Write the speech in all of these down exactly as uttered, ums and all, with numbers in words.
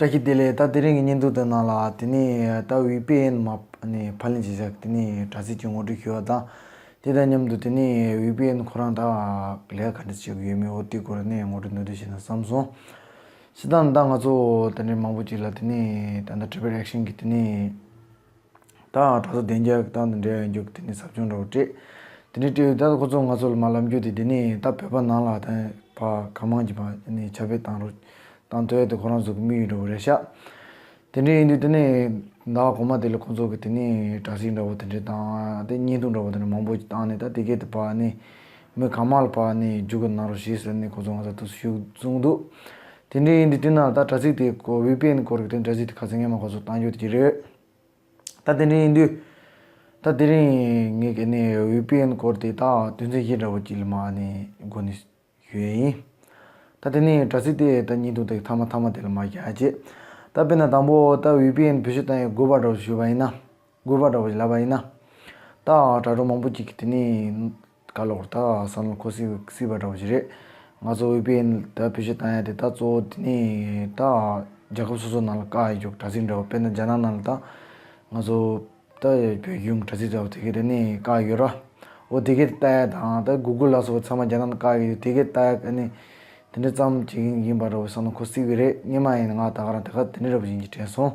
བཀྲ་ཤིས་བདེ་ལེགས། ད་དེ་རིང་གི་བརྙན་ཐུང་དེ་ནང་ལ་དེ་ནས་ད་ཝི་པི་ཨེན་མ་ནས་ཕབ་ལེན་བྱེད་ཡག་དེ་ནས་དྲ་ཚིགས་ཀྱི་ངོ་སྤྲོད་ཞུ་བ་དང་། དེ་དང་མཉམ་དུ་དེ་ནས་ཝི་པི་ཨེན་ཁོ་རང་ད་ལས་ཀ་ག་འདྲ་བྱེད་དགོས་ཡོད་མེད་འོ་དེ་སྐོར་ནས་ངོ་སྤྲོད་མདོར་བསྡུས་བྱས་ན་བསམ་སོང་། སྤྱིར་བཏང་ད་ང་ཚོ་དེ་འདྲའི་མང་པོ་ཅིག་ལ་དེ་ནས་ད་ལྟ་ཊི་རི་པལ་ཨེ་ཤན་གྱི་དེ་ནས་ད་དྲ་ཐོག་བདེ་འཇགས་དང་དེ་འབྲེལ་ཡོད་རྒྱུ་དེ་ནས་ཟབ་སྦྱོང་འདྲ་བོ་སྤྲད། དེ་ནས་སྤྲད་ཡོད། ད་ཁོ་ཚོ་ང་ཚོ་ལ་མ་ལབ་རྒྱུ་དེ་དེ་ནས་ད་བོད་པ་ནང་ལ་ད་ཕ་གང་མང་གྱི་ཕ་ནས་ཁྱབ་སྤེལ་བཏང་རོགས་བཏང་ཐུབ་ཡ་དེ་ཁོ་རང་ཚོ་གི་དམིགས་ཡུལ་འདྲ་བོ་རེད་ཤག་དེ་འདྲ་ཡིན་དུས་དེ་ནས་ཟླ་བ་གོང་མ་དེ་ལ་ཁོ་ཚོ་གི་དེ་ནས་དྲ་ཚིགས་འདྲ་བོ་དེ་འདྲ་དང་དེ་བརྙན་ཐུང་འདྲ་བོ་དེ་འདྲ་མང་པོ་ཞིག་བཏང་ནས། ད་དེ་གས་དེ་ཕ་ནས་མི་གང་མང་ལ་ཕ་ནས་རྒྱུགས་གནང་རོགས་ཞེས་ཟེར་ནས་ཁོ་ཚོ་ང་ཚོ་ཐུགས་ཞུ་གསུངས་འདུག་དེ་འདྲ་ཡིན་དུས་དེ་ན་ད་དྲ་ཚིགས་དེ་ཀོ་ཝི་པི་ཨེན་སྐོར་གི་དེ་དྲ་ཚིགས་དེ་ཁ་སང་སྔོན་མ་ཁོ་ཚོ་བཏང་རྒྱུ་དེ་རེད། ད་དེ་འདྲ་ཡིན་དུས། ད་དེ་རིང་ངས་ཀྱི་ནི་ཝི་པི་ཨེན་སྐོར་དེ་ད་དོན་ཚན་བཞི་འདྲ་བོ་ཅིག་ལ་མ་ནི་འགོ་ནས་ཞུ་ཡས་ཡིན། ད་དེ་ནས་དྲ་ཚིགས་དེ་ད་བརྙན་ཐུང་དེ་མཐའ་མ་མཐའ་མ་དེ་ལ་མ་བཞག་བྱས། ད་དཔེར་ན་དང་པོ་ད་ཝི་པི་ཨེན་བེད་སྤྱོད་བཏང་ཡས་དགོས་པ་འདྲ་བོ་ཞུས་པ་ཡིན་ན། དགོས་པ་འདྲ་བོ་ཞིག་ལབ་པ་ཡིན་ན། ད་དྲ་གྲོགས་མང་པོ་ཅིག་གིས་དེ་ནས་ག་ལོར་ད་བསམ་བློ་འཁོར་སྲིད་སྲིད་པ་འདྲ་བོ་ཞིག་རེད། ང་ཚོ་ཝི་པི་ཨེན་ད་བེད་སྤྱོད་བཏང་ཡ་དེ་ད་གཙོ་བོ་དེ་ནས་ད་རྒྱལ་ཁབ་སོ་སོ་ནང་ལ་བཀག་ཡོད་ཅོག་དྲ་ཚིགས་འདྲ་བོ། དཔེར་ན་རྒྱ་ནག་ནང་ལ་ད་ང་ཚོ་ད་བོད་གཞུང་དྲ་ཚིགས་འདྲ་བོ་དེ་གས་དེ་ནས་བཀག་ཡོད་ར། འོ་དེ་གས་ལྟ་ཡ་དང་ད་གུ་གུལ་ལ་སོགས་པ་ཚང་མ་རྒྱ་ནག་ནང་བཀག་ཡོད། དེ་གས་ལྟ་ཡ་ནི་དེ་འདྲ་ཙམ་ཅིག་ཡིན་པ་འདྲ་བོ་བསམ་བློ་འཁོར་སྲིད་གི་རེད། སྔོན་མ་ཡིན་ན་ང་ད་ག་རང་དེ་ག་དེ་འདྲ་འདྲ་བོ་ཡིན་གྱི་དྲན་སོང་།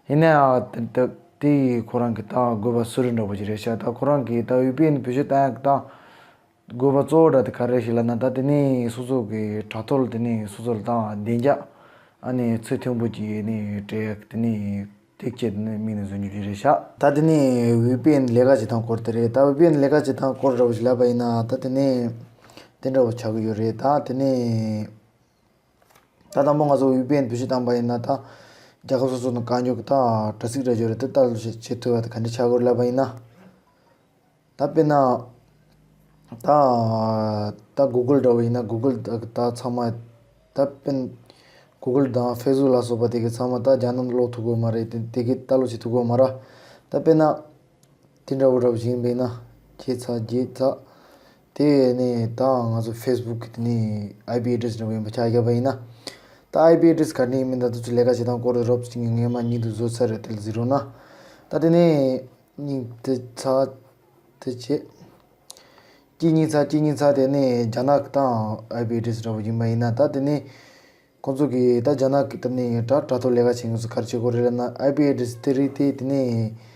ཡིན་ན་ཡང་དེ་དེ་དེ་ཁོ་རང་གི་ད་དགོས་པ་སུ་རེད་འདྲ་བོ་ཅིག་རེད་ཤག་ད་ཁོ་རང་གི་ད་ཝི་པི་ཨེན་བེད་སྤྱོད་བཏང་ཡག་ད་དགོས་པ་གཙོ་བོ་འདྲ་དེ་ག་རེ་ཞིག་ལབ་ན། ད་དེ་ནས་སོ་སོ་གི་དྲ་ཐོག་ལ་དེ་ནས་སོ་སོ་ལ་ད་བདེ་འཇགས་ཨ་ནི་ཚད་མཐོན་པོ་ཅིག་ནས་སྤྲད་ཡག་དེ་ནས་དེ་ཆེད་དེ་ནས་དམིགས་ནས་བཟོ་རྒྱུ་ཅིག་རེད་ཤག་ད་དེ་ནས་ཝི་པི་ཨེན་ལས་ཀ་བྱེད་སྟངས་སྐོར་དེ་རེད། ད་ཝི་པི་ཨེན་ལས་ཀ་བྱེད་སྟངས་སྐོར་འདྲ་བོ་ཞིག་ལབ་པ་ཡིན་ན་ད་དེ་ནས་དེ་འདྲ་བོ་ཆགས་ཀྱི་ཡོད་རེད། ད་དེ་ནས་ད་དང་པོ་ང་ཚོ་ཝི་པི་ཨེན་བེད་སྤྱོད་བཏང་པ་ཡིན་ན་ད་རྒྱལ་ཁབ་སོ་སོ་ནང་བཀག་ཉོག་གི་ད་དྲ་ཚིགས་འདྲ་ཅིག་ཡོད་རེད། དེ་ལྟ་ལོ་བྱེད་ཐུབ་པ་དེ་ག་འདྲ་ཆགས་ཀྱི་ཡོད་ལབ་པ་ཡིན་ན། ད་དཔེར་ན། ད་ད་གུ་གུལ་འདྲ་བོ་ཡིན་ན་གུ་གུལ་ད་ད་ཚང་མ། ད་དཔེར་ན། གུ་གུལ་དང་ཧྥེ་སི་བུག་ལ་སོགས་པ་དེ་གི་ཚང་མ་ད་རྒྱ་ནག་ནང་ལོག་ཐུབ་ཀྱི་ཡོད་མ་རེད། དེ་དེ་གི་ལྟ་ལོ་བྱེད་ཐུབ་ཀྱི་ཡོད་མ་རེད། ད་དཔེར་ན། དེ་འདྲ་བོ་འདྲ་བོ་ཞིག་ཡིན་པས་ན། ཁྱེད་ཚ་རྒྱལ་ཚ། དེ་ནས་ད་ང་ཚོ་ཧྥེ་སི་བུག་གི་དེ་ནས་ཨའི་པི་ཨེ་ཌི་རེ་སི་འདྲ་བོ་ཡིན་པ་ཆ་བཞག་པ་ཡིན་ན། ད་ཨའི་པི་ཨེ་ཌི་རེ་སི་ག་ནས་ཡིན་མིན་ད་དུ་ཚོ་ལས་ཀ་བྱེད་སྟངས་སྐོར་རོབ་ཅིག་ངས་སྔོན་མ་ཉིད་དུ་བཟོ་ཚར་རེད། དེ་ལ་གཟིགས་རོགས་གནང་། ད་དེ་ནས། གཉིས་དེ་ཚ། དེ་བྱས། གཅིག་གཉིས་ཚ་གཅིག་གཉིས་ཚ་དེ་ནས་རྒྱ་ནག་གི་དང་ཨའི་པི་ཨེ་ཌི་རེ་སི་འདྲ་བོ་ཡིན་པ་ཡིན་ན། ད་དེ་ནས་ཁོང་ཚོ་གིས་ད་རྒྱ་ནག་གི་དེ་ནས་དྲ་དྲ་ཐོག་ལས་ཀ་བྱེད་མཁན་ཚོ་ག་རེ་བྱེད་དགོས་རེད་ལབ་ན། ཨའི་པི་ཨེ་ཌི་རེ་སི་དེ་རིགས་དེ་དེ་ནས་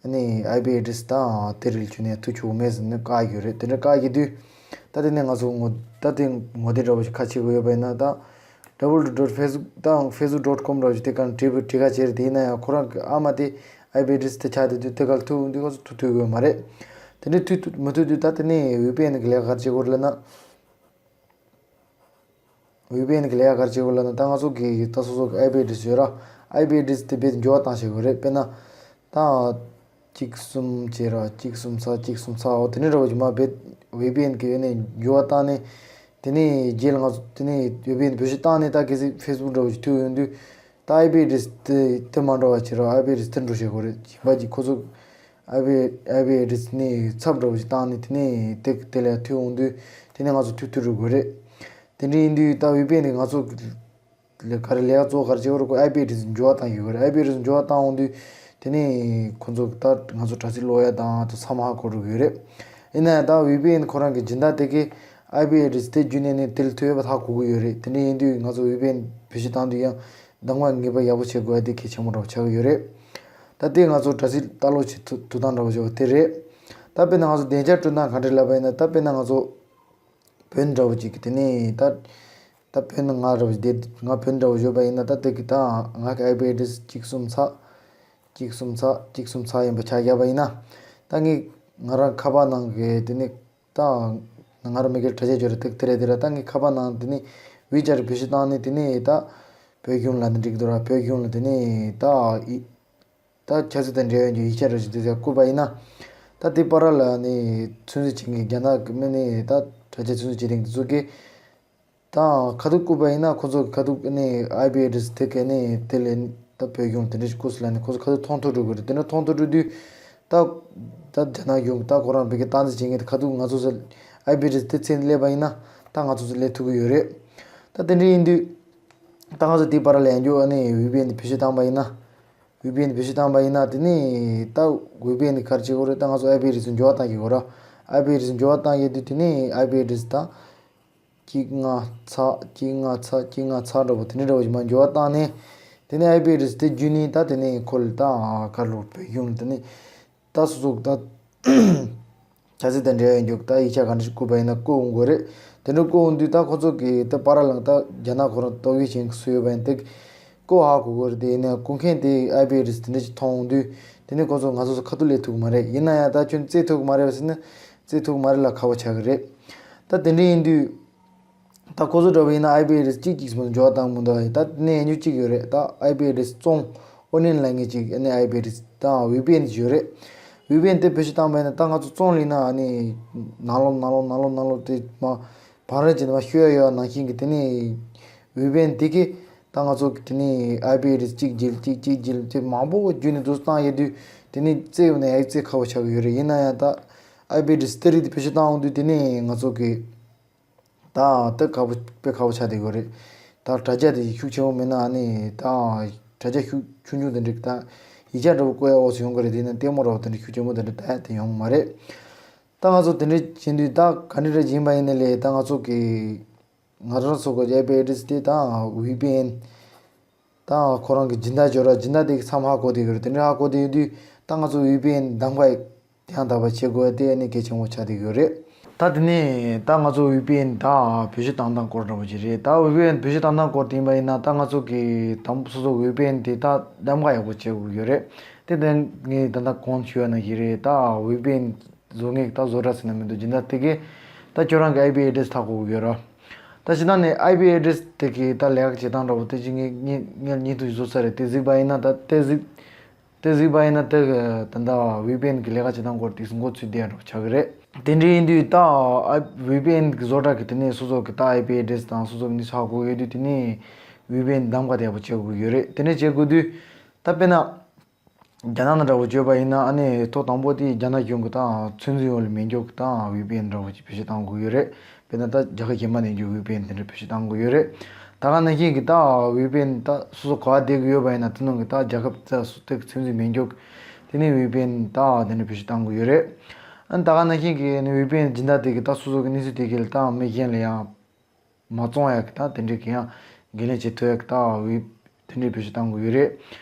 ཨ་ནི་ཨའི་པི་ཨེ་ཌི་རེ་སི་དང་དེ་རིགས་བྱུང་ནས་ཐུག་ཆོག་མེད་ཟེར་ནས་བཀག་ཡོད་རེད། དེ་འདྲ་བཀག་ཡོད་དུས། ད་དེ་ནས་ང་ཚོ་ངོ་ད་དེ་ངོ་དེབ་འདྲ་བོ་ཞིག་ག་རེ་བྱེད་དགོས་ཡོད་པ་ཡིན་ན། ད་ཌབ་ལ་ཡུ་ཌབ་ལ་ཡུ་ཌོཊ་ཧྥེ་སི་བུག་དང་ཧྥེ་སི་བུག་ཌོཊ་ཀོམ་འདྲ་བོ་ཞིག་དེ་ག་ནས་བྲིས་བྲིས་ཁ་བྱས་རེད། དེ་ཡིན་ན་ཡང་ཁོ་རང་གི་ཨ་མ་དེ་ཨའི་པི་ཨེ་ཌི་རེ་སི་དེ་ཆགས་བསྡད་དུས་དེ་ག་ལ་ཐུག་འོང་དུས་ཁོ་ཚོ་ཐུག་ཐུག་གི་ཡོད་མ་རེད། དེ་འདྲའི་ཐུག་ཐུག་མི་ཐུག་དུས་ད་དེ་ནས་ཝི་པི་ཨེན་གི་ལས་ཀ་ག་རེ་བྱེད་དགོས་རེད་ལབ་ན། ཝི་པི་ཨེན་གི་ལས་ཀ་ག་རེ་བྱེད་དགོས་ལབ་ན། ད་ང་ཚོ་གི་ད་སོ་སོ་གི་ཨའི་པི་ཨེ་ཌི་རེ་སི་ཡོད་ར། ཨའི་པི་ཨེ་ཌི་རེ་སི་དེ་རྦད་དེ་འགྱུར་བ་བཏང་བྱེད་དགོས་རེད། དཔེར་ན། ད། གཅིག་གསུམ་བྱས་ར། གཅིག་གསུམ་ཚ་གཅིག་གསུམ་ཚ། འོ་དེ་ནས་འདྲ་བོ་ཅིག་མ་རྦད་ཝི་པི་ཨེན་གི་ཡོད་ནས་འགྱུར་བ་བཏང་ནས། དེ་ནས་རྗེས་ལ་ང་ཚོ་དེ་ནས་ཝི་པི་ཨེན་བེད་སྤྱོད་བཏང་ནས་ད་གལ་སྲིད་ཧྥེ་སི་བུག་འདྲ་བོ་ཞིག་ཐུག་ཡོང་དུས། ད་ཨའི་པི་ཨེ་ཌི་རེ་སི་དེ་དེ་མ་འདྲ་བ་བྱེད་ར། ཨའི་པི་ཨེ་ཌི་རེ་སི་དེ་འགྲོ་བྱེད་དགོས་རེད། གཞན་པ་ཅིག་ཁོ་ཚོ་ཨའི་པི་ཨའི་པི་ཨེ་ཌི་རེ་སི་ནས་ཚབ་འདྲ་བོ་ཞིག་བཏང་ནས་དེ་ནས་དེ་དེ་ལ་ཐུག་ཡོང་དུས་དེ་ནས་ང་ཚོ་ཐུག་ཐུག་འགྲོ་དགོས་རེད། དེ་འདྲ་ཡིན་དུས་ད་ཝི་པི་ཨེན་ནས་ང་ཚོ་ལས་ཀ་རེད། ལས་ཀ་གཙོ་བོ་ག་རེ་བྱེད་དགོས་རེད། ཁོ་ཨའི་པི་ཨེ་ཌི་རེ་སི་འགྱུར་བ་བཏང་ཡོད་རེད། ཨའི་པི་ཨེ་ཌི་རེ་སི་འགྱུར་བ་བཏང་ཡོང་དུས་དེ་ནས་ཁོ་ཚོ་ད་ང་ཚོ་དྲ་ཚིགས་ཀློག་ཡ་དང་དེ་ཚང་མ་ཧ་གོ་འགྲོ་གི་ཡོད་རེད། ཡིན་ན་ཡང་ད་ཝི་པི་ཨེན་ཁོ་རང་གི་སྦྱིན་བདག་དེ་གས་ཨའི་པི་ཨེ་ཌི་རེ་སི་དེ་བརྒྱུད་ནས་ནི་དེ་ལ་ཐུག་ཡོད་པ་ཧ་གོ་གི་ཡོད་རེད། དེ་འདྲ་ཡིན་དུས་ང་ཚོ་ཝི་པི་ཨེན་བེད་སྤྱོད་བཏང་དུས་ཡང་གདམ་ག་ངེས་པར་ཡག་པོ་བྱེད་དགོས་ཡ་དེ་གལ་ཆེན་པོ་འདྲ་བོ་ཆགས་ཀྱི་ཡོད་རེད། ད་དེ་ང་ཚོ་དྲ་ཚིགས་ལྟ་ཀློག་བྱེད་ཐུབ་ཐུབ་སྟངས་འདྲ་བོ་ཞིག་དེ་རེད། ད་དཔེར་ན་ང་ཚོ་བདེ་འཇགས་སྤྲོད་སྟངས་ག་འདྲ་ལབ་པ་ཡིན་ན། ད་དཔེར་ན་ང་ཚོ་བོན་འདྲ་བོ་ཅིག་གི་དེ་ནས་ད་ད་བོན་ང་འདྲ་བོ་ཞིག་དེ་ང་བོན་འདྲ་བོ་ཞིག་ཡོད་པ་ཡིན་ན། ད་དེ་གི་ད་ང་གི་ཨའི་པི་ཨེ་ཌི་རེ་སི་གཅིག་གསུམ་ཚ་གཅིག་གསུམ་ཚ་གཅིག་གསུམ་ཚ་ཡིན་པ་ཆ་བཞག་པ་ཡིན་ན། ད་ངས་ང་རང་ཁ་པར་ནང་གི་དེ་ནས། ད། ང་རང་མི་སྒེར་དྲ་རྒྱ་འབྱོར་རེ་ཐུག་དེ་རེད་དེ་ར། ད་ངའི་ཁ་པར་ནང་དེ་ནས་ཝི་ཅེཊ་བེད་སྤྱོད་བཏང་ནས་དེ་ནས་ད་བོད་གཞུང་ལ་ནི་འགྲིག་འདུག་ར། བོད་གཞུང་ལ་དེ་ནས་ད་ཡི་ད་ཆབ་སྲིད་དང་འབྲེལ་བའི་ཡིག་ཆ་རེ་ཞིག་དེ་ཚོ་བསྐུར་བ་ཡིན་ན། ད་དེ་བར་ལ་ནི་ཚོད་འཛིན་བྱེད་མཁན་རྒྱ་ནག་གི་མི་ནི་ད་དྲ་རྒྱ་ཚོད་འཛིན་བྱེད་མཁན་དེ་ཚོ་གིས། ད་ཁ་ཐུག་བསྐུར་བ་ཡིན་ན་ཁོ་ཚོ་གི་ཁ་ཐུག་ནས་ཨའི་པི་ཨེ་ཌི་རེ་སི་དེ་ག་ནས་དེ་ལས་ད་བོད་གཞུང་དེ་འདྲ་ཞིག་བསྐུར་སོང་ལབ་ནས་ཁོ་ཚོ་ཁ་ཐུག་མཐོང་ཐོས་འགྲོ་གི་རེད། དེ་འདྲ་མཐོང་ཐོས་འགྲོ་དུས་ད་ད་རྒྱ་ནག་གཞུང་ད་ཁོ་རང་བོད་སྐད་སྟངས་འཛིན་བྱེད་མཁན་དེ་ཁ་ཐུག་ང་ཚོ་ཚོ་ཨའི་པི་ཨེ་ཌི་རེ་སི་དེ་ཚན་སླེབས་པ་ཡིན་ན་ད་ང་ཚོ་ཚོ་སླེབས་ཐུབ་ཀྱི་ཡོད་རེད། ད་དེ་འདྲ་ཡིན་དུས་ ད་ང་ཚོ་དེའི་བར་ལ་ཡང་རྒྱུ་ཨ་ནི་ཝི་པི་ཨེན་དེ་བེད་སྤྱོད་བཏང་པ་ཡིན་ན། ཝི་པི་ཨེན་དེ་བེད་སྤྱོད་བཏང་པ་ཡིན་ན་དེ་ནི་ད་ཝི་པི་ཨེན་དེ་ག་རེ་བྱེད་དགོས་རེད། ད་ང་ཚོ་ཨའི་པི་ཨེ་ཌི་རེ་སི་འགྱུར་བ་བཏང་གི་ཡོད་ར། ཨའི་པི་ཨེ་ཌི་རེ་སི་འགྱུར་བ་བཏང་ཡོད་དུས་དེ་ནི་ཨའི་པི་ཨེ་ཌི་རེ་སི་ད་གཅིག་ལྔ་ཚ་གཅིག་ལྔ་ཚ་གཅིག་ལྔ་ཚ་འདྲ་པོ་དེ་འདྲ་འདྲ་པོ་ཞིག་མར་འགྱུར་བ་བཏང་ནས། དེ་ནི་ཨའི་པི་ཨེ་ཌི་རེ་སི་དེ་བརྒྱུད་ནས་ད་དེ་ནི་ཁོ་ལ་ད་ག་ལོར་བོད་གཞུང་དེ་ནི་ད་སོ་སོ་ད་ཆབ་སྲིད་དང་འབྲེལ་བའི་འཇོག་ད་ཡིག་ཆ་ག་འདྲ་ཞིག་བསྐུར་བ་ཡིན་ན་བསྐུར་འོང་དགོས་རེད། དེ་འདྲ་བསྐུར་འོང་དུས་ད་ཁོ་ཚོ་གིས་ད་བར་ལ་ད་རྒྱ་ནག་ཁོ་རང་ཏོག་དབྱིབས་ཅན་གྱི་སུ་ཡོད་པ་ཡིན་དེ་བསྐུར་ཧ་གོ་དགོས་རེད། དེ་ཡིན་ན་བསྐུར་མཁན་དེ་ཨའི་པི་ཨེ་ཌི་རེ་སི་དེ་འདྲ་ཞིག་མཐོང་འོང་དུས་དེ་ནི་ཁོ་ཚོ་ང་ཚོ་ཚོ་ཁ་ཐུག་ལས་ཐུབ་ཀྱི་མ་རེད། ཡིན་ན་ཡང་ད་ཁྱོད་རྩེད་ཐུབ་ཀྱི་མ་རེད་པ་ཟེར་ན་རྩེད་ཐུབ་ཀྱི་མ་རེད་ལ་ཁ་བ་ཆགས་ཀྱི་རེད། ད་དེ་འདྲ་ཡིན་དུས། ད་ཁོ་ཚོ་འདྲ་པོ་ཡིན་ན་ཨའི་པི་ཨེ་ཌི་རེ་སི་གཅིག་གཅིག་སོང་འགྱུར་བ་བཏང་མི་འདུག་ད་དེ་ནས་ཡང་རྒྱུ་གཅིག་ཡོད་རེད། ད་ཨའི་པི་ཨེ་ཌི་རེ་སི་བཙོང་ཨོ་ནན་ལ་ངེས་གཅིག་ཨ་ནི་ཨའི་པི་ཨེ་ཌི་རེ་སི་དང་ཝི་པི་ཨེན་ཡོད་རེད། ཝི་པི་ཨེན་དེ་བེད་སྤྱོད་བཏང་པ་ཡིན་ན་ད་ང་ཚོ་བཙོང་ལེན་ན་ཨ་ནི་ནང་ལོགས་ནང་ལོགས་ནང་ལོགས་ནང་ལོགས་དེ་མ་བང་རིམ་ཅན་དུ་མ་ཤོད་ཡ་ཡོད་ནང་བཞིན་གྱི་དེ་ནས་ཝི་པི་ཨེན་དེ་གིས་ད་ང་ཚོ་གི་དེ་ནས་ཨའི་པི་ཨེ་ཌི་རེ་སི་གཅིག་བརྗེ་གཅིག་གཅིག་བརྗེ་དེ་མང་པོ་བརྒྱུད་ནས་འདུག་བཏང་ཡོད་དུས་དེ་ནས་རྩེ་ཡོད་ན་ཡ་རྩེ་ཁ་བ་ཆགས་ཀྱི་ཡོད་རེད། ཡིན་ན་ཡང་ད་ཨའི་པི་ཨེ་ཌི་རེ་སི་དེ་རིགས་དེ་བེད་སྤྱོད་བཏང་འོང་དུས་དེ་ནས་ང་ཚོ་གི་ད་ལྟ་ཁག་པོ་དཔེ་ཁག་པོ་ཆགས་བསྡད་ཡོད་རེད། ད་དྲ་རྒྱ་དེ་ཤུགས་ཆེན་པོ་མེད་ན་ཨ་ནི་ད་དྲ་རྒྱ་ཤུགས་ཆུང་ཆུང་དེ་འདྲ་ད་ཡིག་ཆ་འདྲ་པོ་བཀོད་ཡ་འོག་སུ་ཡོང་གི་རེད། དེ་ན་ལྟད་མོ་འདྲ་པོ་དེ་འདྲ་ཤུགས་ཆེན་པོ་དེ་འདྲ་ད་དེ་ཡོང་གི་མ་རེད། ད་ང་ཚོ་དེ་འདྲ་བྱེད་དུས་ད་ག་འདྲ་འདྲ་ཡིན་པ་ཡིན་ནའི་ལས་ད་ང་ཚོ་གི་ང་རང་ཚོ་གི་ཨའི་པི་ཨེ་ཌི་རེ་སི་དེ་ད་ཝི་པི་ཨེན། ད་ཁོ་རང་གི་སྦྱིན་བདག་འབྱོར་བ་སྦྱིན་བདག་དེ་གི་མཚམས་ཧ་གོ་བསྡད་ཡོད་རེད། དེ་འདྲ་ཧ་གོ་བསྡད་ཡོད་དུས་ད་ང་ཚོ་ཝི་པི་ཨེན་གདམ་ག་ཡང་དག་པ་བྱེད་དགོས་དེ་ཨ་ནི་གལ་ཆེན་པོ་ཆགས་བསྡད་ཡོད་རེད། ད་དེ་ནས་ད་ང་ཚོ་ཝི་པི་ཨེན་ད་བེད་སྤྱོད་བཏང་སྟངས་སྐོར་འདྲ་པོ་ཅིག་རེད། ད་ཝི་པི་ཨེན་བེད་སྤྱོད་བཏང་སྟངས་སྐོར་དེ་ཡིན་པ་ཡིན་ན་ད་ང་ཚོ་གི་དང་པོ་སོ་སོ་ཝི་པི་ཨེན་དེ་ད་གདམ་ག་ཡག་པོ་བྱེད་དགོས་ཡོད་རེད། དེ་ད་ངས་ད་ལྟ་གོང་ཞུས་པ་ནང་བཞིན་རེད། ད་ཝི་པི་ཨེན་བཟོ་མཁན་ད་བཟོ་གྲྭ་ཟེར་ན་མི་འདུག་སྦྱིན་བདག་དེ་གས་ད་ཁྱོད་རང་གི་ཨའི་པི་ཨེ་ཌི་རེ་སི་ཧ་གོ་གི་ཡོད་ར། ད་སྤྱིར་བཏང་ནས་ཨའི་པི་ཨེ་ཌི་རེ་སི་དེ་གི་ད་ལས་ཀ་བྱེད་སྟངས་འདྲ་པོ་དེ་ཅིག་ངས་ངས་ངས་ཉིན་དུ་བཟོ་ཚར་རེད། དེ་གཟིགས་པ་ཡིན་ན་ད་དེ་གཟིགས་དེ་གཟིགས་པ་ཡིན་ན་དེ་གི་ད་ལྟ་ཝི་པི་ཨེན་གི་ལས་ཀ་བྱེད་སྟངས་སྐོར་དེ་གཟིགས་མགོ་ཚོས་བསྡད་འདྲ་པོ་ཆགས་གི་རེད། དེ་འདྲ་ཡིན་དུས་ད་ཝི་པི་ཨེན་གི་བཟོ་གྲྭ་གི་དེ་ནས་སོ་སོ་གི་ད་ཨའི་པི་ཨེ་ཌི་རེ་སི་དང་སོ་སོ་གི་གནས་ཚུལ་ཧ་གོ་ཡོད་དུས་དེ་ནས་ཝི་པི་ཨེན་གདམ་ག་དེ་ཡག་པོ་བྱེད་དགོས་ཀྱི་ཡོད་རེད། དེ་འདྲ་བྱེད་དགོས་དུས་ད་དཔེར་ན། རྒྱ་ནག་ནང་འདྲ་པོ་བརྗོད་པ་ཡིན་ན་ཨ་ནི་ཐོག་དང་པོ་དེ་རྒྱ་ནག་གཞུང་གི་ད་ཚོད་འཛིན་འོག་ལ་མེད་མཁན་གྱི་ད་ཝི་པི་ཨེན་འདྲ་པོ་ཅིག་བེད་སྤྱོད་གཏང་དགོས་ཡོད་རེད། དཔེར་ན་ད་རྒྱལ་ཁབ་གཞན་པ་ནས་ཀྱི་ཝི་པི་ཨེན་དེ་འདྲ་བེད་སྤྱོད་གཏང་དགོས་ཡོད་རེད། ད་ག་ནང་བཞིན་གྱི་ད་ཝི་པི་ཨེན་ད་སོ་སོ་ག་བ་བསྡད་ཀྱི་ཡོད་པ་ཡིན་ན་དེ་ནང་གི་ད་རྒྱལ་ཁབ་ད་སོ་དེ་གི་ཚོད་འཛིན་མེད་མཁན་གྱི་དེ་ནས་ཝི་པི་ཨེན་ད་དེ་འདྲ་བེད་སྤྱོད་གཏང་དགོས་ཡོད་རེད། ཨ་ནི་ད་ག་ནང་བཞིན་གྱི་ཨ་ནི་ཝི་པི་ཨེན་སྦྱིན་བདག་དེ་གི་ད་སོ་སོ་གི་གནས་ཚུལ་དེ་གི་ལ་ད་མི་གཞན་ལ་ཡང་མ་བཙོང་ཡག་གི་ད་དེ་འདྲའི་གི་ཡང་འགན་ལེན་བྱེད་ཐུབ་ཡག་གི་ད་ཝི་དེ་འདྲའི་བེད་སྤྱོད་གཏང་དགོས་ཡོད་རེད།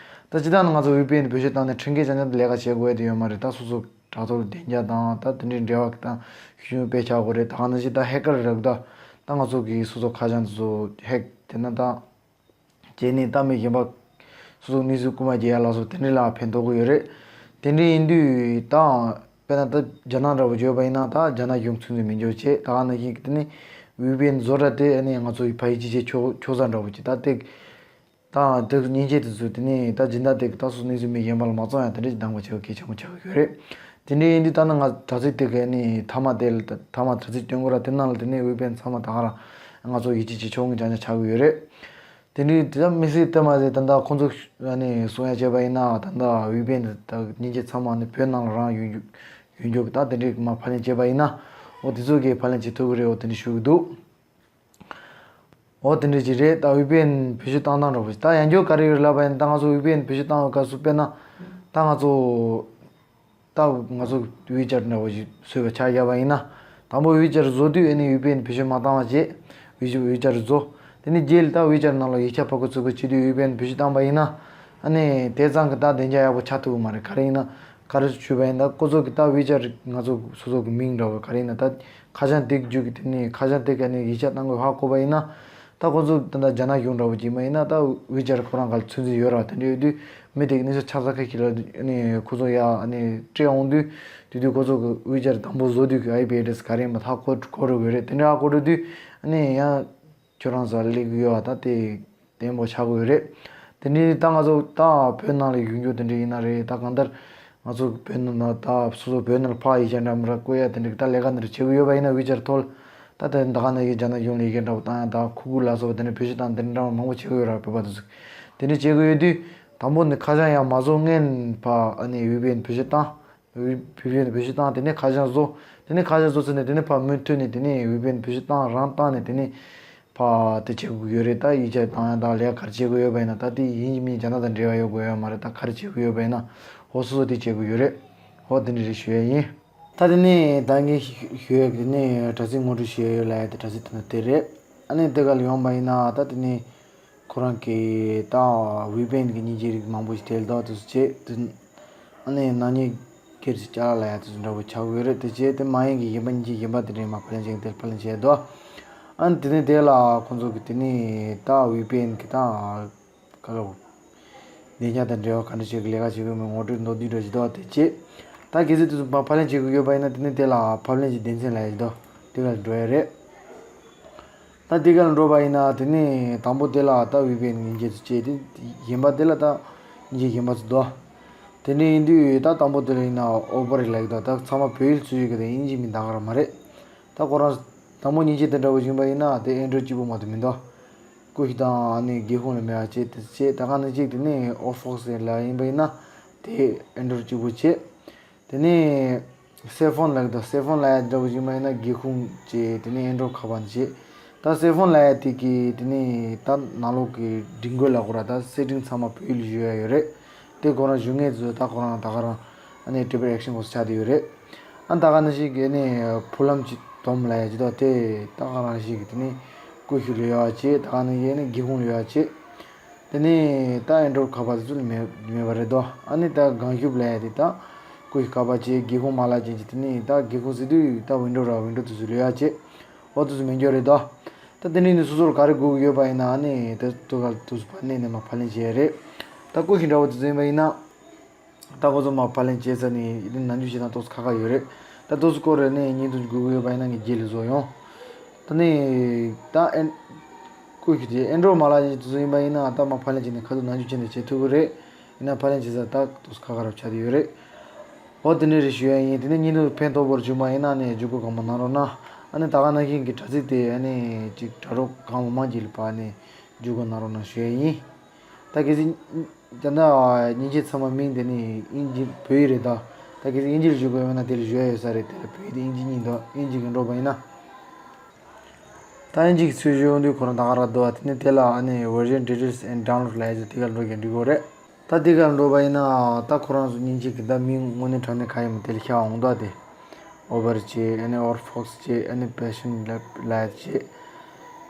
ད་སྤྱིར་བཏང་ནི་ང་ཚོ་ཝི་པི་ཨེན་བེད་སྤྱོད་བཏང་ནས་ཁྲིམས་འགལ་ཅང་ཅང་དུ་ལས་ཀ་བྱེད་དགོས་ཡ་དེ་ཡོད་མ་རེད། ད་སོ་སོ་དྲ་ཐོག་ལ་བདེ་འཇགས་དང་ད་དེ་འདྲའི་འབྲེལ་བ་གི་ད་ཤུགས་ཆེན་པོ་སྤེལ་བྱ་དགོས་རེད། ད་ག་ནང་བཞིན་ད་ཧེ་ཀར་རག་ད་ད་ང་ཚོ་གི་སོ་སོ་ཁ་བྱང་དེ་ཚོ་ཧེག་དེ་ན་ད། བྱས་ནས་ད་མི་གཞན་པ་སོ་སོ་གནས་ཚུལ་རྐུ་མ་རྒྱག་ཡ་ལ་སོགས་དེ་འདྲ་ལ་ཕན་ཐོགས་ཀྱི་ཡོད་རེད། དེ་འདྲ་ཡིན་དུས་ད་དཔེར་ན་ད་རྒྱ་ནག་འདྲ་པོ་བརྗོད་པ་ཡིན་ན་ད་རྒྱ་ནག་གཞུང་ཚོད་འཛིན་མི་འཇོག་བྱེད། ད་ག་ནང་བཞིན་གྱི་དེ་ནི་ཝི་པི་ཨེན་བཟོ་གྲྭ་དེ་ཨ་ནི་ང་ཚོ་ཡི་ཕ་ཡི་ཅི་བྱེད་ཆོག་ཆོག་ས་འདྲ་པོ་ཅིག་ད་དེ་ད་དེ་མཉེན་ཆས་དེ་ཚོ་དེ་ནི་ད་སྦྱིན་བདག་དེ་གི་ད་སོ་སོ་གནས་ཚུལ་མི་གཞན་པ་ལ་མ་བཙོང་ཡ་དེ་འདྲ་ཅིག་གདམ་ག་བྱེད་པ་གལ་ཆེན་པོ་ཆགས་ཀྱི་ཡོད་རེད། དེ་འདྲ་ཡིན་དུས་ད་ནི་ང་དྲ་ཚིགས་དེ་གི་ཨ་ནི་མཐའ་མ་དེ་ལ་མཐའ་མ་དྲ་ཚིགས་སྟོན་དགོས་ར་དེ་ནང་ལ་དེ་ནི་ཝི་པི་ཨེན་ཚང་མ་ད་ག་རང་ང་ཚོ་ཡིད་ཆེས་བྱེད་ཆོག་མཁན་ཅང་ཅང་ཆགས་ཀྱི་ཡོད་རེད། དེ་འདྲའི་དེ་ལྟར་དམིགས་བསལ་དུ་མ་ཟད་ད་ལྟ་ཁོང་ཚོ་ཨ་ནི་གསུང་ཡ་བྱས་པ་ཡིན་ན་ད་ལྟ་ཝི་པི་ཨེན་དེ་དག་མཉེན་ཆས་ཚང་མ་ནི་བོད་ནང་ལ་རང་ཡོད་རྒྱུ་ཡོད་རྒྱུ་གི་ད་དེ་འདྲའི་མ་ཕབ་ལེན་བྱས་པ་ཡིན་ན་འོ་དེ་ཚོ་གིས་ཕབ་ལེན་བྱེད་ཐུབ་ཀྱི་རེད། འོ་དེ་འདྲ་ཞུ་གི་འདུག་འོ་དེ་འདྲ་ཅིག་རེད། ད་ཝི་པི་ཨེན་བེད་སྤྱོད་བཏང་སྟངས་འདྲ་པོ་ཞིག་ད་ཡང་བསྐྱར་ག་རེ་ཡོད་ལབ་པ་ཡིན་ན་ད་ང་ཚོ་ཝི་པི་ཨེན་བེད་སྤྱོད་བཏང་བའི་སྐབས་སུ་དཔེར་ན་ད་ང་ཚོ། ད་ང་ཚོ་ཝི་ཅར་འདྲ་བོ་ཞིག་བཟོས་པ་ཆ་བཞག་པ་ཡིན་ན། དང་པོ་ཝི་ཅར་བཟོ་དུས་ཨ་ནི་ཝི་པི་ཨེན་བེད་སྤྱོད་མ་བཏང་བ་བྱས། ཝི་ཅར་ཝི་ཅར་བཟོ། དེ་ནས་རྗེས་ལ་ད་ཝི་ཅར་ནང་ལ་ཡིག་ཆ་ཕར་སྐོར་ཚུར་སྐོར་བྱེད་དུས་ཝི་པི་ཨེན་བེད་སྤྱོད་བཏང་པ་ཡིན་ན། ཨ་ནི་དེ་ཙམ་གྱི་ད་བདེ་འཇགས་ཡག་པོ་ཆགས་ཐུབ་ཀྱི་མ་རེད། ག་རེ་ཡིན་ན། ག་རེ་ཞུས་པ་ཡིན་ན་ཁོ་ཚོ་གི་ད་ཝི་ཅར་ང་ཚོ་སོ་སོ་གི་མིང་འདྲ་བོ་ག་རེ་ཡིན་ན་ད་ཁ་བྱང་དེ་བརྒྱུད་ཀྱི་དེ་ནས་ཁ་བྱང་དེ་ག་ནས་ཡིག་ཆ་བཏང་དགོས་ཧ་གོ་བ་ཡིན་ན། ད་ཁོ་ཚོ་ད་ལྟ་རྒྱ་ནག་གཞུང་འདྲ་བོ་ཅིག་མ་ཡིན་ན་ད་ཝི་ཅར་ཁོ་རང་ག་ལ་ཚོད་འཛིན་ཡོད་ར། དེ་འདྲ་ཡོད་དུས་མི་དེ་གི་གནས་ཚུལ་ཆ་ཚང་ཁ་ཤས་ལ་ཨ་ནི་ཁོ་ཚོ་ཡ་ཨ་ནི་སྤྲད་འོང་དུས་དེ་དུས་ཁོ་ཚོ་གི་ཝི་ཅར་དང་པོ་བཟོ་དུས་ཀྱི་ཨའི་པི་ཨེ་ཌི་རེ་སི་ག་རེ་ཡིན་པ་ད་ཧ་གོ་གོ་འགྲོ་གི་རེད། དེ་འདྲ་ཧ་གོ་འགྲོ་དུས་ཨ་ནི་ཡང་ཁྱོད་རང་ཚོ་ལ་སླེབས་ཀྱི་ཡོད་པ་ད་དེ་བརྟན་པོ་ཆགས་ཀྱི་ཡོད་རེད། དེ་འདྲའི་ད་ང་ཚོ་ད་བོད་ནང་ལ་ཡོང་རྒྱུ་དེ་འདྲ་ཡིན་ན་རེད། ད་གང་ལྟར་ང་ཚོ་བོད་ནང་ད་སོ་སོ་བོད་ནང་ལ་ཕར་ཡིག་ཆ་འདྲ་མི་འདྲ་བཀོད་ཡ་དེ་འདྲ་ད་ལས་ཀ་འདི་འདྲ་བྱེད་ཀྱི་ཡོད་པ་ཡིན་ན་ཝི་ཅར་ཐོག་ལ་ད་ལྟ་ད་ག་ནང་བཞིན་རྒྱ་ནག་གཞུང་ལ་ཡི་གེ་འདྲ་པོ་བཏང་ཡ་ད་ཁུ་ཁུ་ལ་སོགས་པ་དེ་འདྲ་བེད་སྤྱོད་བཏང་དེ་འདྲ་མང་པོ་བྱེད་ཀྱི་ཡོད་ར། བོད་པ་དེ་ཚོ་དེ་འདྲ་བྱེད་ཀྱི་ཡོད་དུས་དང་པོ་ནི་ཁ་བྱང་ཡང་མ་བཟོ་སྔོན་ཕར་ཨ་ནི་ཝི་པི་ཨེན་བེད་སྤྱོད་བཏང་། ཝི་པི་ཨེན་བེད་སྤྱོད་བཏང་། དེ་ནས་ཁ་བྱང་བཟོ། དེ་ནས་ཁ་བྱང་བཟོ་ཚར་ནས་དེ་ནས་ཕར་མུ་མཐུད་ནས་དེ་ནས་ཝི་པི་ཨེན་བེད་སྤྱོད་བཏང་རང་བཏང་ནས་དེ་ནས་ ཕ་དེ་བྱེད་དགོས་ཡོད་རེད། ད་ཡིག་ཆ་བཏང་ཡ་དང་ལས་ཀ་ག་རེ་བྱེད་དགོས་ཡོད་པ་ཡིན་ན། ད་དེ་ཡིན་གཅིག་མིན་གཅིག་རྒྱ་ནག་དང་འབྲེལ་བ་ཡོད་དགོས་ཡོད་མ་རེད། ད་ག་རེ་བྱེད་དགོས་ཡོད་པ་ཡིན་ན་ཧོ་སོ་སོ་དེ་བྱེད་དགོས་ཡོད་རེད། ཧོ་དེ་འདྲ་རེད་ཞུ་ཡ་ཡིན། ད་དེ་ནས་ད་ངས་ཞུ་ཡ་གི་ནས་དྲ་ཚིགས་ངོ་སྤྲོད་ཞུ་ཡ་ཡོད་ལབ་ཡ་དེ་དྲ་ཚིགས་དེ་ན་དེ་རེད། ཨ་ནི་དེ་ག་ལ་ཡོང་པ་ཡིན་ན་ད་དེ་ནས་ཁོ་རང་གི་ད་ཝི་པི་ཨེན་གི་མཉེན་ཆས་རིགས་མང་པོ་ཞིག་དེ་ལ་ད་དུ་བྱེད་དེ། ཨ་ནི་ནག་ཉེས་སྒེར་གྱི་ཅ་ལག་ལ་ཡ་དེ་ཚོ་འདྲ་པོ་ཆགས་ཀྱི་ཡོད་རེད། དེ་བྱས་དེ་མ་ཡིན་གྱི་གཞན་པ་མཉེན་ཆས་གཞན་པ་དེ་འདྲའི་མ་ཕབ་ལེན་བྱེད་མཁན་དེ་ལ་ཕབ་ལེན་བྱས་འདུག་ཨ་ནི་དེ་ནས་དེ་ལ་ཁོང་ཚོ་གི་དེ་ནས་ད་ཝི་པི་ཨེན་གི་ད་ག་ལ་བདེ་འཇགས་དང་འབྲེལ་བ་ག་འདྲ་བྱེད་ཀྱི་ལས་ཀ་བྱེད་ཀྱི་མིན་ངོ་སྤྲོད་མདོར་བསྡུས་འདྲ་ཞིག་འདུག་དེ་བྱས་ད་གལ་སྲིད་དེ་ཚོ་མ་ཕབ་ལེན་བྱེད་ཀྱི་ཡོད་པ་ཡིན་ན་དེ་ནས་དེ་ལ་ཕབ་ལེན་གྱི་སྡེ་ཚན་ལ་ཡ་ཞིག་འདུག་དེ་ག་ལ་འགྲོ་ཡ་རེད། ད་དེ་ག་ལ་འགྲོ་བ་ཡིན་ན་དེ་ནས་དང་པོ་དེ་ལ་ད་ཝི་པི་ཨེན་མཉེན་ཆས་སུ་བྱས་ཏེ་གཞན་པ་དེ་ལ་ད་མཉེན་ཆས་གཞན་པ་ཚོ་འདུག་དེ་འདྲ་ཡིན་དུས་ད་དང་པོ་དེ་ལ་ཡིན་ན་ཨོ་པོ་རེད་ལབ་ཀྱི་འདུག་ད་ཚང་མ་བོད་ཡིག་ཚུད་ཡོད་ཀྱི་ད་དབྱིན་ཇི་མིན་ད་ག་རང་མ་རེད། ད་ཁོ་རང་དང་པོ་མཉེན་ཆས་དེ་འདྲ་བོ་ཡིན་པ་ཡིན་ན་དེ་ཨེན་ཌོ་རོཌ་གཅིག་པོ་མ་གཏོགས་མི་འདུག་སྐུ་ཞབས་དང་ཨ་ནི་སྒེའུ་ཁུང་ལ་མེད་པ་བྱས་དེ་བྱས་ད་ག་ནང་བཞིན་དེ་ནས་ཨོ་ཕོག་སི་ལ་ཡིན་པ་ཡིན་ན་དེ་ཨེན་ཌོ་རོཌ་གཅིག་པོ་བྱས། དེ་ནས་སེལ་ཕོན་ལབ་ཀྱི་འདུག་སེལ་ཕོན་ལབ་ཡ་འདྲ་བོ་ཞིག་མ་ཡིན་ན་སྒེའུ་ཁུང་བྱས་དེ་ནས་ཨེན་ཌོ་རོཌ་ཁ་པར་བྱས། ད་སེལ་ཕོན་ལབ་ཡ་དེ་གི་དེ་ནས་ད་ནང་ལོགས་ཀྱི་སྒྲིག་བཀོད་ལབ་དགོས་ར་ད་སེ་ཊིང་ཚང་མ་བོད་ཡིག་ལ་བཞུགས་ཡ་ཡོད་རེད། དེ་ཁོ་རང་བཞུགས་མཁན་ཚོ་ད་ཁོ་རང་ད་ག་རང་ཨ་ནི་ཊི་བི་ཨེག་ཤན་ཁོ་ཚོ་ཆགས་བསྡད་ཡོད་རེད། ཨ་ད་ག་ནང་བཞིན་གྱི་ནས་ཕུ་ལམ་གྱི་དོམ་ལབ་ཡ་ཅིག་འདུག་དེ་ད་ག་རང་བཞིན་གྱི་དེ་ནས་སྐུ་ཞབས་ལ་ཡོད་ཡ་བྱས། ད་ག་ནང་བཞིན་ནས་སྒེའུ་ཁུང་ལ་ཡོད་ཡ་བྱས། དེ་ནས་ད་ཨེན་ཌོ་རོཌ་ཁ་པར་དེ་ཚོ་ལ་མེད་མེད་པ་རེད་དོ། ཨ་ནི་ད་སྒང་ཤུབས་ལབ་ཡ་དེ་ད་སྐུ་ཞབས་ཁ་པར་བྱས་སྒེའུ་ཁུང་མ་ལག་ཅན་གྱི་དེ་ནས་ད་སྒེའུ་ཁུང་ཟེར་དུས་ད་ཝིན་ཌོ་ར་ཝིན་ཌོ་དེ་ཚོ་ལ་ཡོད་ཡ་བྱས། འོ་དེ་ཚོ་མེད་འགྱོ་རེད་དོ། ད་དེ་ནས་ནི་སོ་སོར་ག་རེ་དགོས་ཀྱི་ཡོད་པ་ཡིན་ན་ཨ་ནི་ད་དུ་ག་དུ་སུ་ཕ་ནས་ནས་མ་ཕབ་ལེན་བྱས་རེད། ད་སྐུ་ཞབས་འདྲ་བོ་དེ་ཚོ་ཡིན་པ་ཡིན་ན། ད་ཁོ་ཚོ་མ་ཕབ་ལེན་བྱས་ཚར་ནས་ཡིན་ནང་འཇུག་བྱེད་སྟངས་ཏོག་ཙམ་ཁག་ཁག་ཡོད་རེད། ད་ཏོག་ཙམ་སྐོར་རེ་ནས་བརྙན་ཐུང་དགོས་ཀྱི་ཡོད་པ་ཡིན་ན་ངས་རྗེས་ལ་བཟོ་ཡོང་། ད་ནི་ད་ཨེན་སྐུ་ཞབས་དེ་ཨེན་ཌོ་རོཌ་མ་ལག་ཅན་དེ་ཚོ་ཡིན་པ་ཡིན་ན་ད་མ་ཕབ་ལེན་བྱས་ནས་ཁ་ཐུག་ནང་འཇུག་བྱས་ནས་བྱེད་ཐུབ་ཀྱི་རེད། ཡིན་ན་ཕབ་ལེན་བྱས་ཚར་ད་ཏོག་ཙམ་ཁག་ཁག་རབ་ཆགས་བསྡད་ཡོད་རེད། འོ་དེ་འདྲ་རེ་ཞུ་ཡ་ཡིན། དེ་ནས་བརྙན་ཐུང་ཕན་ཐོགས་པོ་རེ་བྱུང་བ་ཡིན་ན་ནས་བརྒྱུད་སྐུར་གང་མང་གནང་རོགས་གནང་། ཨ་ནི་ད་ག་ནང་བཞིན་གྱི་དྲ་ཚིགས་དེ་ཨ་ནི་ཅིག་དྲ་གྲོགས་གང་མང་མང་ཅིག་ལ་ཕར་ནས་བརྒྱུད་སྐུར་གནང་རོགས་གནང་ཞུ་ཡ་ཡིན། ད་གལ་སྲིད་ད་ལྟ་མཉེན་ཆས་ཚང་མ་མིང་དེ་ནི་དབྱིན་ཇི་བོད་ཡིག་རེད་ད། ད་གལ་སྲིད་དབྱིན་ཇི་ལ་བརྒྱུད་དགོས་ཡོད་ན་དེ་ལ་བརྒྱུད་ཡ་ཡོད་ས་རེད། དེ་ལ་བོད་ཡིག་དེ་དབྱིན་ཇི་གཉིས་འདུག་དབྱིན་ཇི་གི་འགྲོ་བ་ཡིན་ན། ད་དབྱིན་ཇི་གི་ཚུལ་བཞག་ཡོང་དུས་ཁོ་རང་ད་ག་རང་འདུག་བ། དེ་ནི་དེ་ལ་ཨ་ནི་version details and download ལབ་ཡ་ཅིག་དེ་ག་འགྲོ་གི་འགྲིག་གོ་རེད། ད་དེ་ག་འགྲོ་བ་ཡིན་ན་ད་ཁོ་རང་ཚོ་མཉེན་ཆས་ཀྱི་ད་མིང་དངོས་གནས་དྲང་གནས་ག་ཡིན་མིན་དེ་ལ་ཤེས་པ་འོང་དོ། དེ་ཨོ་བར་བྱས། ཨ་ནི་ཨོར་ཕོག་སི་བྱས། ཨ་ནི་པེ་ཤན་ལབ་ལབ་བྱས།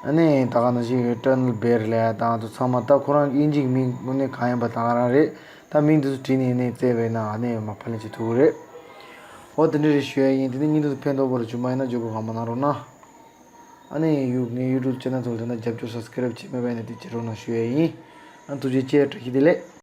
ཨ་ནི་ད་ག་ནང་བཞིན་ཊར་ནལ་བེར་ལབ་ཡ་དང་དེ་ཚང་མ་ད་ཁོ་རང་དབྱིན་ཇིའི་མིང་དངོས་གནས་གང་ཡིན་པ་ད་ག་རང་རེད། ད་མིང་དེ་ཚོ་བྲིས་ནས་ནས་བཙལ་བས་ན་ཨ་ནི་མ་ཕབ་ལེན་བྱེད་ཐུབ་ཀྱི་རེད། འོ་དེ་འདྲ་རེ་ཞུ་ཡ་ཡིན། དེ་ནི་བརྙན་ཐུང་ཕན་ཐོགས་པོ་རེ་བྱུང་བ་ཡིན་ན་བརྒྱུད་སྐུར་གང་མང་གནང་རོགས་གནང་། ཨ་ནི་ཡུ་ངའི་ཡུ་ཊུབ་ཆེ་ནལ་ཚོ་ལ་ད་རྒྱབ་སྐྱོར་སབ་སི་ཀ་རེབ་བྱས་མེད་པ་ཡིན་ན་དེ་བྱེད་རོགས་གནང་ཞུ་ཡ་ཡིན། ཨ་ཐུགས་རྗེ་ཆེ། བཀྲ་ཤིས་བདེ་ལེགས།